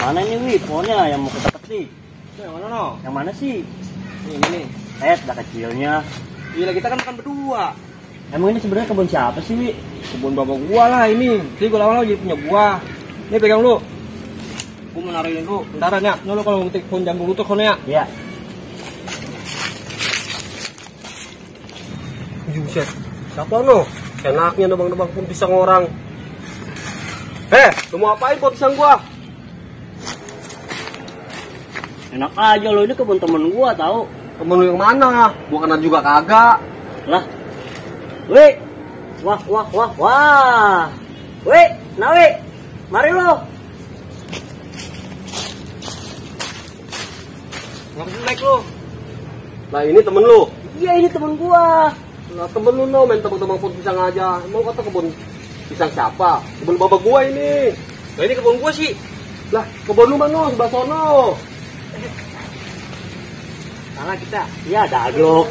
Mana ini Wi, pohonnya yang mau kita petik? Yang mana no? Yang mana sih? Ini nih. Dah kecilnya. Gila, kita kan makan berdua. Emang ini sebenarnya kebun siapa sih Wi? Kebun bapak gua lah ini. Jadi gua lama-lama jadi punya gua. Ini pegang lu. Gua mau naruhin lu. Bentaran ya. Lu kalau mau petik pohon jambu lutut kono ya. Iya. Buset. Siapa no? Enaknya nebang-nebang pohon pisang orang. Lu mau apain pohon pisang gua? Enak aja lo, ini kebun temen gua tahu. Temen lu yang mana? Gua kenal juga kagak. Lah. Wi. Wah. Wi, nah Wi. Mari lo. Ngapain naik lu? Nah ini temen lu. Iya, ini temen gua. Nah temen lu no, main tebang-tebang pohon pisang aja. Mau kata kebun pisang siapa? Kebun bapak gua ini. Nah ini kebun gua sih. Lah kebun lu mana? Sebelah sono. Sana kita. Iya, dagok.